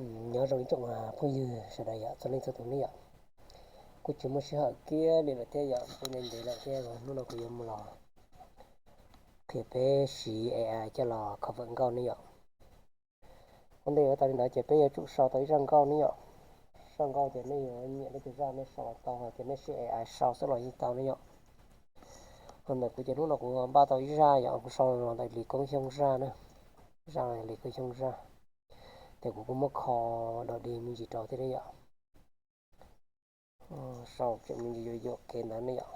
Nyob zoo ib tsoom phooj ywg sawv daws yom, txhua leej txhua tus ne yom. Kuj tsis muaj sij hawm kiag li lawm thiab yom, kuj ntev ntev lawm thiab, hnub no kuv yuav mus los qhia peb siv A I coj los cover nkauj ne yom. Ua ntej yuav tau li ntawd ces peb yuav tsum sau tau ib zaj nkauj ne yom. Zaj nkauj ces nej yuav nyiam leej twg zaj nej sau los tau, hos tias nej siv A I sau xwb los yeej tau ne yom. Ho ntawm kuv ces hnub no kuv npaj tau ib zaj yom, kuv sau los ntawm Lis Koob Xyooj zaj na. Zaj Lis Koob Xyooj zaj, ces kuv kuj muab kho dog dig me ntsis rau thiab ne yom. Sau tseem me ntsis yuam yuam kev ntawd ne yom.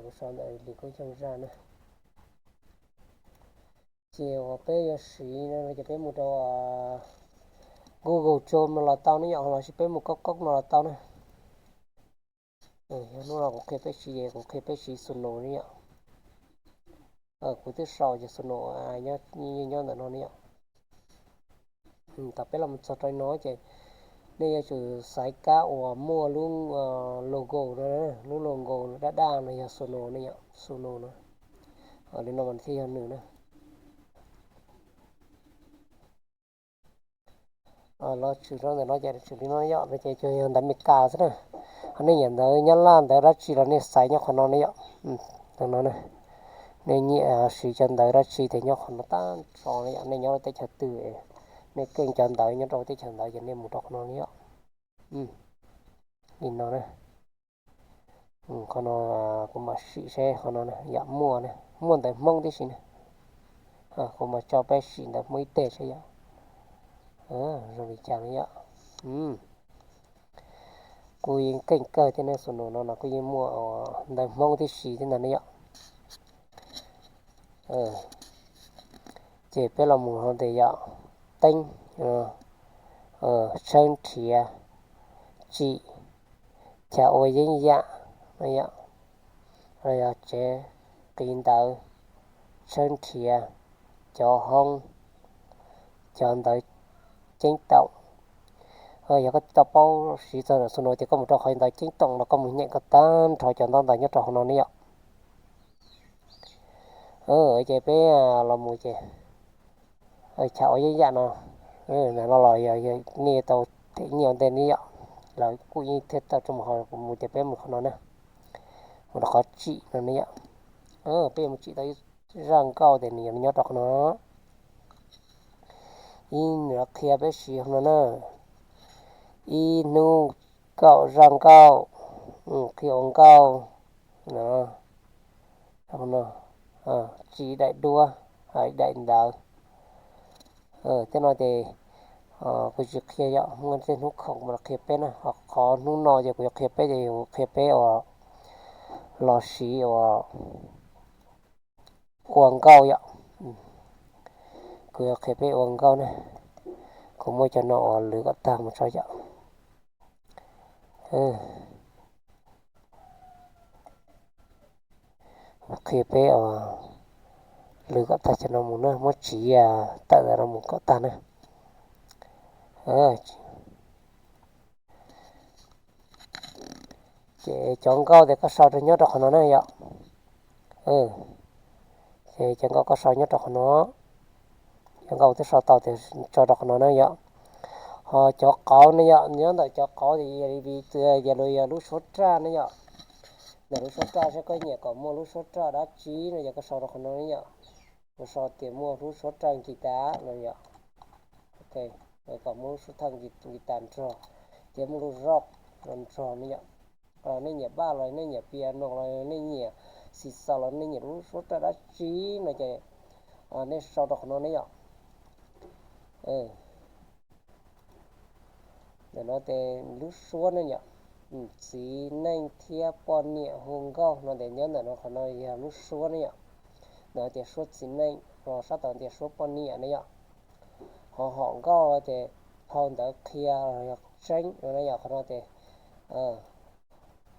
Kuv sau ntawm Lis Koob Xyooj zaj na. Ces uas peb yuav siv no ces peb mus rau Google Chrome no los tau ne yom, los sis peb mus Cốc Cốc no los tau na. Yog hnub no kuv qhia peb siv, kuv qhia peb siv Suno ne yom. Kuv twb sau ces Suno nyob ntawm no ne yom. Thaum peb los txog rau no ces nej yuav tsum xaiv kab uas muaj lub logo no, lub logo daj daj no yog Suno ne yom, Suno no. Li no mas thiaj yog nws na. Los tshwm rau ntawm no ces tshwm li no yom, no ces yog ntawv Meskas xwb na. Ho nej nyiam ntawv Nyab Laj ntawv dab tsi los nej xaiv nyob qhov no ne yom. Ntawm no, nej nyiam siv cov ntawv dab tsi ces nyob qhov no tag nrho ne yom, nej nyob teb chaws twg, nej keej cov ntawv nyob rau teb chaws ntawd ces nej mus rau qhov no ne yom. Li no na. Qhov no kuv mam sim seb qhov no yam muaj, muaj ntawv Hmoob tib si na. Kuv mam tso peb sim ntawv Hmoob ib teg seb yom. Zoo li cas ne yom. Kuj yeej keej kawg thiab ne, Suno no no kuj yeej muaj ntawv Hmoob tib si thiab ntag ne yom. Ces peb los mus hauv ntawm yom, teeb, tshawb nrhiav, tsim, chav ua yeeb yam, yog tsev qiv ntawv, tshawb nrhiav, cov hoob, cov ntawv ceeb toom. Yog koj tsis tau paub siv txog Suno ces koj mus rau qhov ntawv ceeb toom no koj mus nyeem kom tag nrho cov ntawv ntawd nyob rau hauv no ne yom. Ces peb los mus ces chav ua yeeb yam no, ntawm no los yog nej tau them nyiaj ua ntej ne yom, lawv kuj yeej thiaj tau rau mus, ho kuv mus ces peb mus qhov no na, mus rau qhov tsim no ne yom. Peb yuav mus tsim tau ib zaj nkauj ces nws yog nyob rau qhov no. Ib nws qhia peb siv no na, ib hnub kaum zaj nkauj, qhia ua nkauj, tsim daim duab, daim ntawv. Tej no ces kuv tsis qhia yom, muaj tej hnub khoom kuv mam los qhia peb na, ho qhov hnub no ces kuv yuav qhia peb ces kuv qhia peb uas los siv uas ua nkauj yom. Kuv yuav qhia peb ua nkauj na, kuv muab cov no uas lwv kom tag mus tso yom. Qhia peb uas lwv kom tag cov no mus na, muab tsiv tawm ntawm no mus kom tag na. Ces cov nkauj ces koj sau rau nyob rau qhov no na yom. Ces cov nkauj koj sau nyob rau qhov no, cov nkauj twb sau tau ces tso rau qhov no na yom. Ho cov qauv ne yom, nyob ntawm cov qauv ces yog li, yog li yog lub suab raj ne yom. Ntawm lub suab raj seb koj nyiam kom muaj lub suab raj dab tsi no ces koj sau rau qhov no ne yom. Kuv sau tias muaj lub suab raj nkis tas no yom. Kom muaj lub suab thaj nkis tas nrog, thiab muaj lub rock no nrog ne yom. Nej nyiam bass los nej nyiam piano los nej nyiam xis xaus los nej nyiam lub suab raj dab tsi no ces nej sau rau qhov no ne yom. Ntawm no ces lub suab ne yom, txiv neej thiab poj niam hu nkauj no ces nyob ntawm no, qhov no yog lub suab ne yom. Ntawm no tias suab txiv neej, ho sab tod tias suab poj niam ne yom. Ho hom nkauj ces phau ntawv qhia los yog tseeb no ne yom, qhov no ces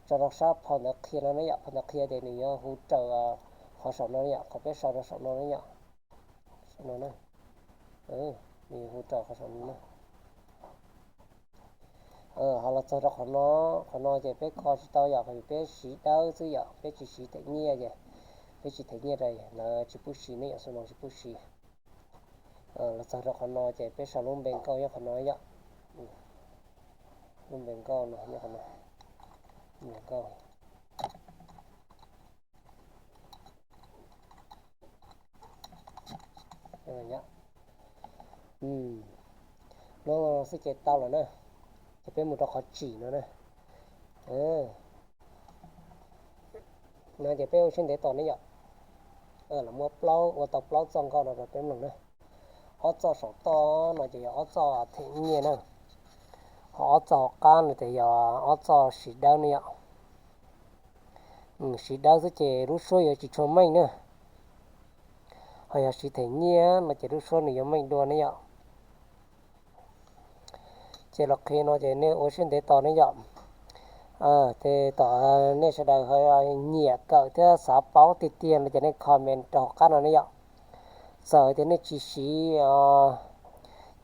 tso rau sab phau ntawv qhia no ne yom, phau ntawv qhia ces nws yuav hu raws qhov saum no ne yom, qhov peb sau rau saum no ne yom. Saum no, nws yuav hu raws qhov saum no na. Ho los txog rau qhov no, qhov no ces peb kho tsis tau yom, qhov peb siv dawb xwb yom, peb tsis siv them nyiaj ces Peb tsis them nyiaj rau lawv tsis pub siv ne yom, Suno tsis pub siv. Los txog rau qhov no ces peb sau lub npe nkauj nyob qhov no yom. Lub npe nkauj no nyob qhov no. Npe nkauj. Lub xwb ces tau lawm na. Ces peb mus rau qhov tsim no na. No ces peb ua siab ntev tos ne yom. Lawv muab plaub, ua tau plaub txoj nkauj no rau peb mloog na. Ob txoj saum toj no ces yog ob txoj them nyiaj na. Ho ob txoj hauv qab no ces yog ob txoj siv dawb ne yom. Siv dawb xwb ces lub suab yuav tsis tshua meej na. Ho yog siv them nyiaj no ces lub suab nws yuav meej dua ne yom. Ces los qhia no ces nej ua siab ntev tos ne yom. Ces tom nej sawv daws ho nyiam kawm thiab xav paub tiag tiag no ces nej comment rau hauv qab no ne yom. Txawm tias nej tsis siv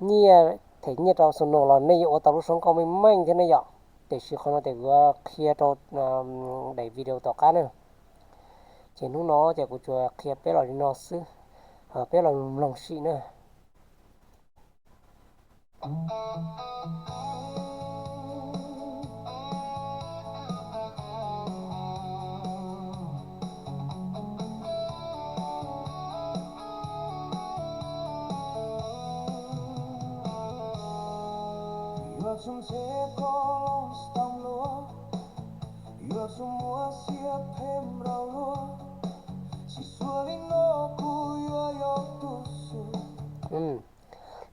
nyiaj, them nyiaj rau Suno los nej yuav ua tau lub suab nkauj meej meej thiab ne yom. Tiam sis qhov no ces kuv qhia rau daim video tom qab na. Ces hnub no ces kuv tsuas qhia peb los li no xwb, peb los mloog sim na.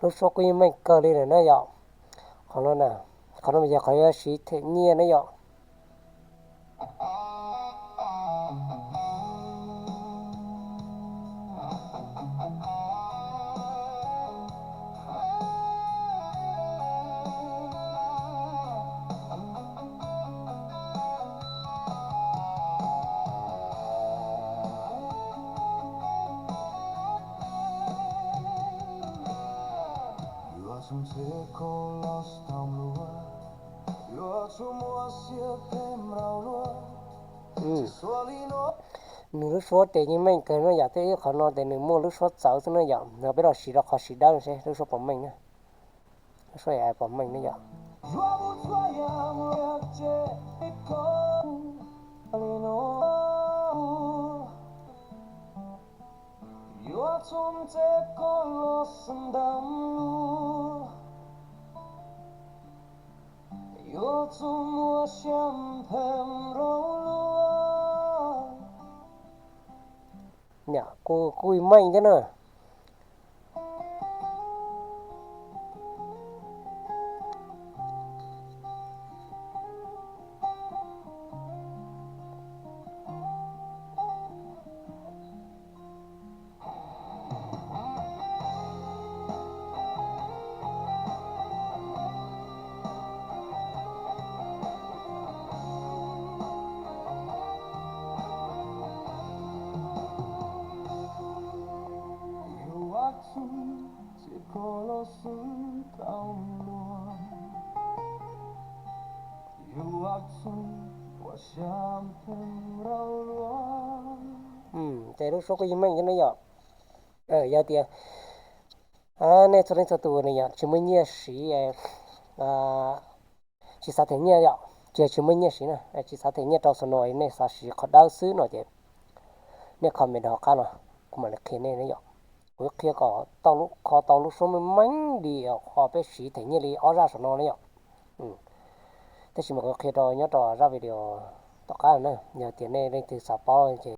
Lub suab kuj yeej meej kawg li lawm na yom. Qhov no, qhov no yog qhov yuav siv them nyiaj na yom. Nws lub suab ces yeej meej kawg no yom, tej ib qhov no ces nws muaj lub suab txawv xwb na yom. No peb los siv rau qhov siv dawb seb lub suab puas meej na. Lub suab puas meej na yom. Kuj, kuj meej thiab na. Ces lub suab kuj yeej meej thiab ne yom. Yog tias nej txhua leej txhua tus ne yom tsis muaj nyiaj siv, tsis xav them nyiaj yom, tsis yog tsis muaj nyiaj siv na, tsis xav them nyiaj rau Suno, nej xav siv qhov dawb xwb no ces nej comment rau hauv qab no, kuv mam li qhia nej ne yom. Kuv qhia kom tau lub, kho tau lub suab meej meej li qhov peb siv them nyiaj li ob zaj saum no ne yom. Tab sis mas kuv qhia rau nyob rau zaj video tom qab na, yog tias nej leej twg xav paub ces